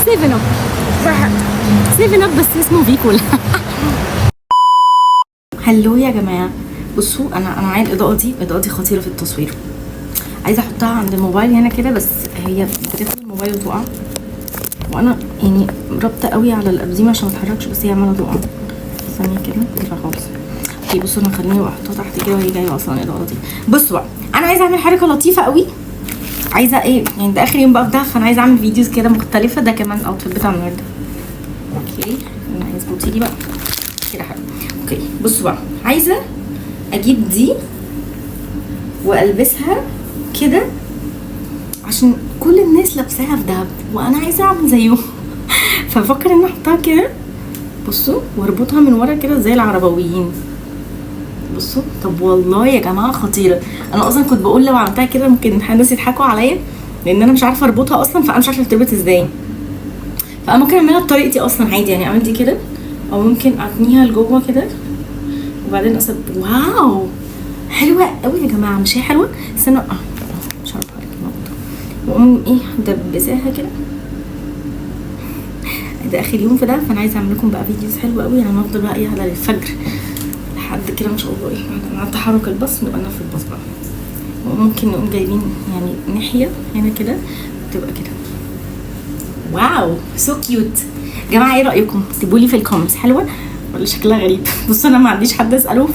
7 Up، 7 Up بس اسمه V Cola. hello يا جماعه، بصوا انا معايا الاضاءة دي، الاضاءة دي خطيرة في التصوير. عايزه احطها عند الموبايل هنا كده، بس هي بتاخد الموبايل وتقع، وانا يعني رابطه قوي على الابزيم عشان ما اتحركش، بس هي عماله تقع. ثانية كده كده خالص. okay بصوا، انا خليني احطها تحت كده وهي جاية اصلا الاضاءة دي. بصوا بقى، انا عايزه اعمل حركة لطيفة قوي. عايزه ايه يعني؟ ده اخر يوم بقى في دهب، فانا عايزه اعمل videos كده مختلفه. ده كمان ال outfit بتاع النهارده. okay انا عايز اظبطي لي بقى كده حلو. okay بصوا بقى، عايزه اجيب دي والبسها كده عشان كل الناس لابساها في دهب وانا عايزه اعمل زيهم، فبفكر ان احطها كده. بصوا، واربطها من ورا كده زي العربويين. بصوا، طب والله يا جماعة خطيره. انا اصلا كنت بقول لو عملتها كده ممكن الناس يضحكوا عليا، لان انا مش عارفه اربطها اصلا، فانا مش عارفه بتربط ازاي. فانا ممكن اعملها بطريقتي اصلا عادي، يعني اعمل دي كده او ممكن اتنيها لجوه كده وبعدين اصب. wow حلوة قوي يا جماعه، مش هي حلوه؟ استنوا، مش عارفه اوريكم النقطه. واقوم ايه دبساها كده. ده اخر يوم في ده، فانا عايزه اعمل لكم بقى videos حلوة قوي. يعني هفضل بقى ايه على الفجر لحد كده ان شاء الله، ايه مع تحرك الباص نبقى في الباص بقى. وممكن نقوم جايبين يعني ناحية هنا كده تبقى كده. wow so cute. جماعه، ايه رايكم؟ اكتبوا لي في ال comments، حلوة ولا شكلها غريب؟ بصوا انا ما عنديش حد اساله،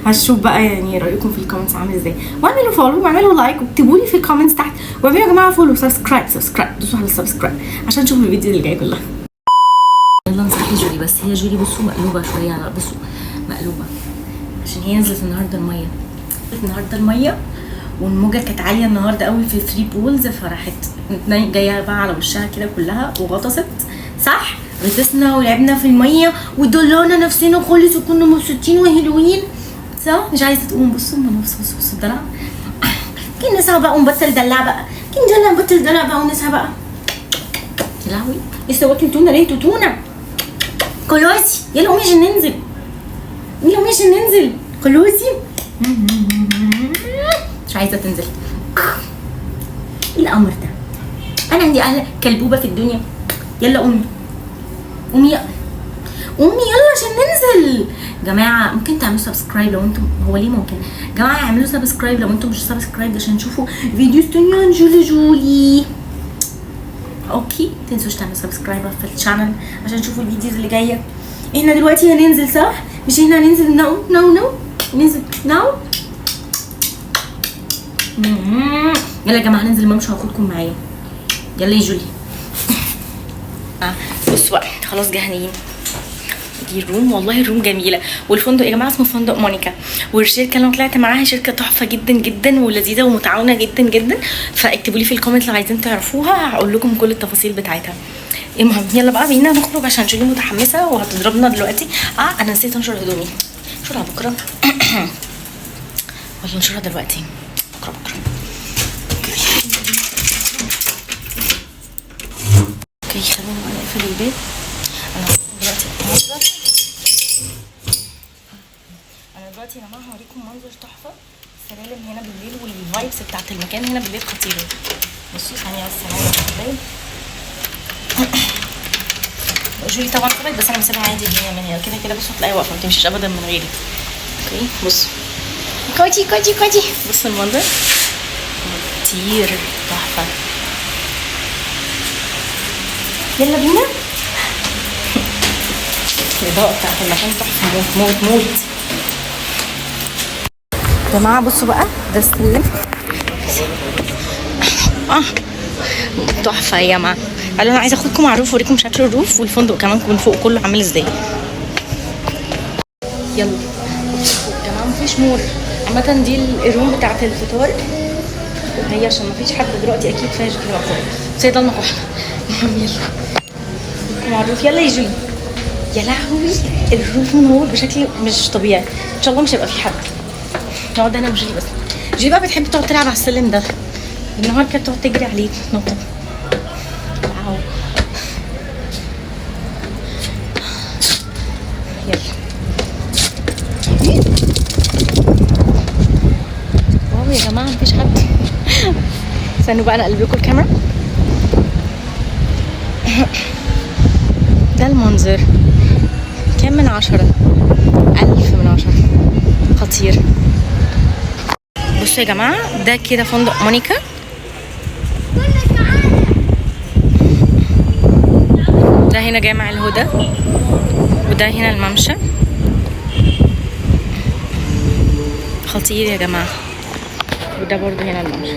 فهشوف بقى يعني رايكم في ال comments عامل ازاي. واعملوا follow واعملوا like واكتبوا لي في ال comments تحت، واعملوا يا جماعة follow، subscribe subscribe، دوسوا على ال subscribe عشان تشوفوا الفيديو اللي جاي كلها. يلا نصحي جولي. بس هي جولي بصوا مقلوبة شويه، بصوا مقلوبة عشان هي نزلت النهارده الميه، نزلت النهارده المية والموجه كانت عالية النهارده قوي في 3 Pools، فراحت جاية بقى على وشها كده كلها وغطست. صح؟ غطسنا ولعبنا في المية ودلعنا نفسنا خالص وكنا مبسوطين وحلوين، صح؟ مش عايزه تقوم. بصوا بصوا بصوا بصوا الدلع. كي نصحى بقى ونبطل دلع بقى، كي يلا نبطل دلع بقى ونصحى بقى. يا لهوي، لسه واكل تونه؟ ليه تونه؟ كلوسي يلا قومي عشان ننزل، يلا قومي عشان ننزل. كلوسي مش عايزه تنزل. ايه الامر ده؟ انا عندي اهل كلبوبه في الدنيا. يلا قومي قومي قومي يلا عشان ننزل. جماعة ممكن تعملوا subscribe لو انتم، هو ليه ممكن؟ جماعة اعملوا subscribe لو انتم مش subscribe عشان تشوفوا videos تانية عن جولي جولي. okay متنسوش تعملوا subscribe في ال channel عشان تشوفوا ال videos اللي جايه. احنا دلوقتي هننزل صح؟ مش احنا هننزل؟ no no no، ننزل now. يلا يا جماعة هننزل الممشى وهاخدكم معايا. يلا يا جولي. بصوا بقى خلاص جاهزين. دي ال room، والله ال room جميله. والفندق يا جماعة اسمه فندق مونيكا، والشركة اللي انا طلعت معاها شركة تحفة جدا جدا ولذيذه ومتعاونه جدا جدا. فاكتبوا لي في ال comment لو عايزين تعرفوها، هقول لكم كل التفاصيل بتاعتها. المهم يلا بقى بينا نخرج عشان جولي متحمسة وهتضربنا دلوقتي. انا نسيت انشر هدومي، انشرها بكره ولا انشرها دلوقتي؟ بكره بكره. okay خلينا بقى نقفل الباب. انا دلوقتي منظر، انا دلوقتي يا جماعة هوريكم منظر تحفه. السلالم هنا بالليل وال vibes بتاعت المكان هنا بالليل خطيرة. بصوا ثانية بس، انا الباب. جولي طبعا طلعت بس انا مسيبها عادي الدنيا من هي كده كده. بصوا هتلاقيها واقفة ما بتمشيش ابدا من غيري. okay بصوا كوتي كوتي كوتي، بصوا المنظر خطير تحفة. يلا بينا. الاضاءة بتاعت المكان تحفة موت موت موت. يا جماعة بصوا بقى ده السلم، تحفة يا جماعة. قالوا انا عايزه اخدكم على ال roof اوريكم شكل ال roof والفندق كمان من فوق كله عامل ازاي. يلا يا جماعة مفيش نور. عامة دي ال room بتاعت الفطار هي عشان مفيش حد دلوقتي اكيد فيها شكل مقفول، بس هي ضلمة كحلة. المهم يلا اخدكم على ال roof. يلا يا جولي. يا لهوي ال roof منور بشكل مش طبيعي. ان شاء الله مش هيبقى في حد، نقعد انا وجولي بس. جولي بقى بتحب تقعد تلعب على السلم ده بالنهار كده، تقعد تجري عليه تتنطط. wow يلا wow يا جماعة مفيش حد. استنوا بقى انا اقلب لكم الكاميرا. ده المنظر. كام من 10؟ 1000 من 10. خطير. بصوا يا جماعة، ده كده فندق مونيكا. ده هنا جامع الهدى، وده هنا الممشى. خطير يا جماعة. وده برضو هنا الممشى،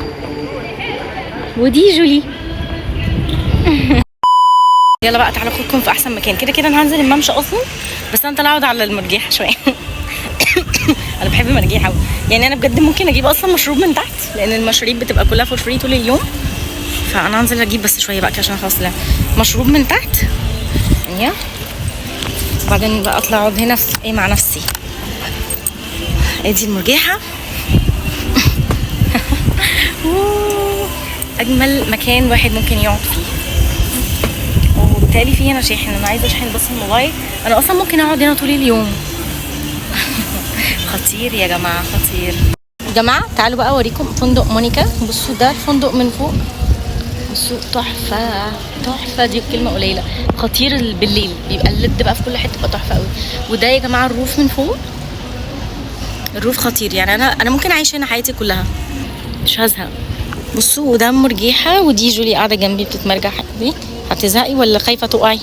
ودي جولي. يلا بقى تعالوا اخدكم في احسن مكان. كده كده انا هنزل الممشى اصلا، بس انا طالعه اقعد على المرجيحه شوية. انا بحب المرجيحه قوي، يعني انا بجد ممكن اجيب اصلا مشروب من تحت، لان المشاريب بتبقى كلها for free طول اليوم. فانا هنزل اجيب بس شوية بقى كده عشان خلاص مشروب من تحت. يا وبعدين بقى اطلع اقعد هنا في ايه مع نفسي. ادي المرجيحه. اجمل مكان واحد ممكن يقعد فيه. وبالتالي في هنا شاحن، انا عايزه اشحن بس الموبايل. انا اصلا ممكن اقعد هنا طول اليوم. خطير يا جماعة، خطير. يا جماعة تعالوا بقى اوريكم فندق مونيكا. بصوا ده الفندق من فوق، بصوا تحفة تحفة، دي كلمة قليله. خطير. بالليل بيبقى ال LED بقى في كل حتة، بيبقى تحفة قوي. وده يا جماعة ال roof من فوق، ال roof خطير. يعني انا ممكن اعيش هنا حياتي كلها، مش هزهق. بصوا وده مرجيحه، ودي جولي قاعدة جنبي بتتمرجح. دي هتزهقي ولا خايفة تقعي؟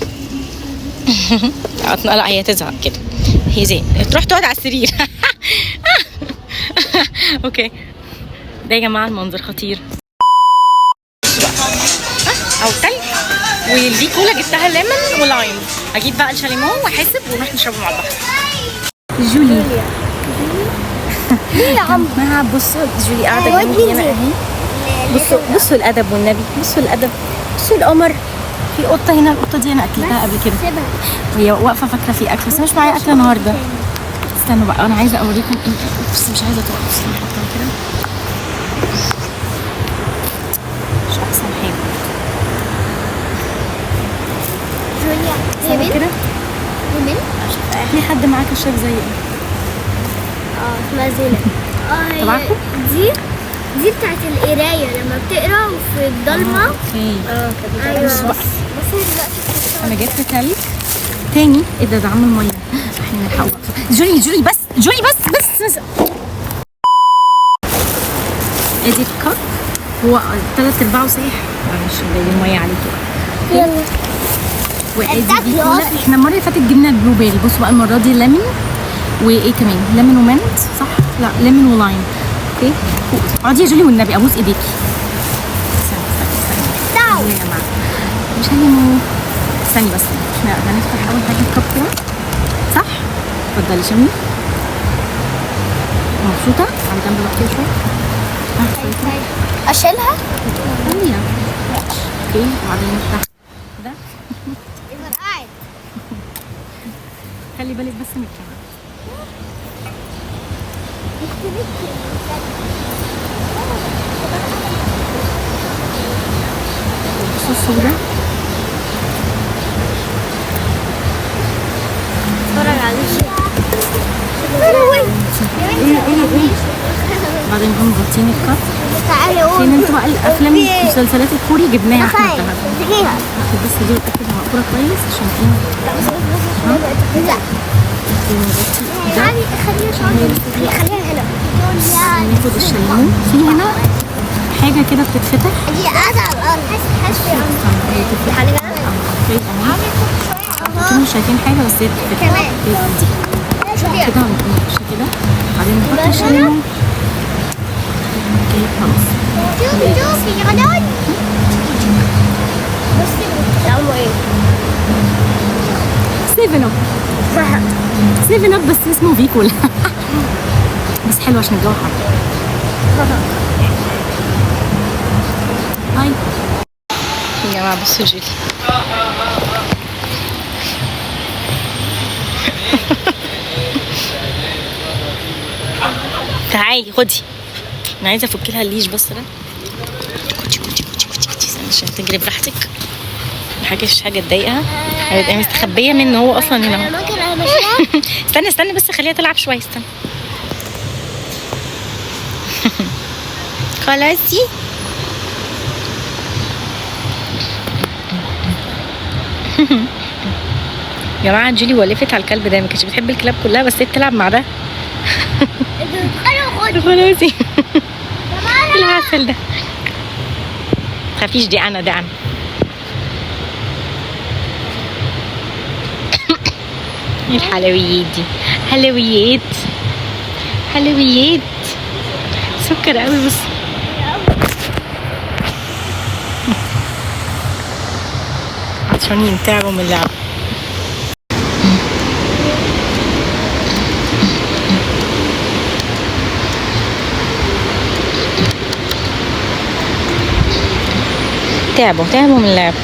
لا هي تزهق كده، هي زي تروح تقعد على السرير. okay ده يا جماعة المنظر خطير. او تلج. والفي كولا جبتها ليمون و lime. اجيب بقى الشاليمون واحاسب ونروح نشربه مع البحر. جولي يا عم بصوا جولي قاعدة جنبي هنا اهي. بصوا بصوا الادب والنبي، بصوا الادب، بصوا القمر. في قطة هنا، القطة دي انا اكلتها قبل كده وهي واقفة فاكره في اكل، بس مش معايا اكل النهارده. استنوا بقى انا عايزه اوريكم ايه، بس مش عايزه تقع. بس نحطها كده مش احسن حاجة. جوليا هي بنت كده هي بنت في حد معاك كشاف زي ايه؟ اسمها زينب. تبعكم؟ دي بتاعت القراية لما بتقرا وفي الضلمة. okay. ايوه بصوا بقى. بس هي دلوقتي انا جبت تلج تاني. ايه ده عامل مية، احنا نلحقه. جولي جولي بس، جولي بس بس بس. ادي ال cup، هو 3/4 سايح. معلش نلاقي المية عليكي بقى. يلا وادي دي كولا. احنا المرة اللي فاتت جبنا ال blueberry، بصوا بقى المرة دي ليمون وايه كمان، ليمون و mint صح؟ لا ليمون و lime. okay اقعدي يا جولي والنبي ابوس ايديكي. استني استني استني يا جماعة، مش هنمو. استني بس، احنا هنفتح اول حاجة ال cup كده صح؟ اتفضلي شمي. مبسوطة؟ على جنب بقى كده شوية. اشيلها؟ خليها. okay وبعدين نفتح ده. فرقعت. خلي بالك بس من الكاميرا. بصوا الصورة. اتفرج على بعدين نقوم مغطين ال cup. تعالي قومي. فين انتوا بقى الافلام المسلسلات الكوري جبناها احنا الذهب. امسكيها. بس دي اتاكد انها مقفولة كويس عشان ايه؟ لا ده خليها خليها هنا. ناخد الشاليمون. في هنا حاجة كده بتتفتح. دي قاعدة على الارض. حاسه okay تمام. انتوا مش شايفين حاجة بس هي بتتفتح. دي كده ونمشي كده، بعدين نحط الشاليمون. okay خلاص. شوفي شوفي يا غداوي. بصي طعمه ايه؟ 7 Up. 7 Up بس اسمه فيكولا. بس حلو عشان الجو حر. هاي يا جماعة بصوا جولي. تعالي خدي، انا عايزه افك لها ال leash بس ده. خدي خدي خدي خدي خدي استني عشان تجري براحتك. مش حاجة تضايقها. هتبقى مستخبيه منه هو اصلا هنا. انا ممكن امشيها. استنى استنى بس خليها تلعب شوية. استنى خلاص دي. يا جماعة جولي ولفت على الكلب ده، ما كانتش بتحب الكلاب كلها بس هي بتلعب مع ده. خلاص العسل ده. تخافيش دي انا، دي انا. ايه الحلويات دي؟ حلويات حلويات سكر قوي. بص عطشانين تعبوا من اللعب. تعبوا تعبوا من اللعب.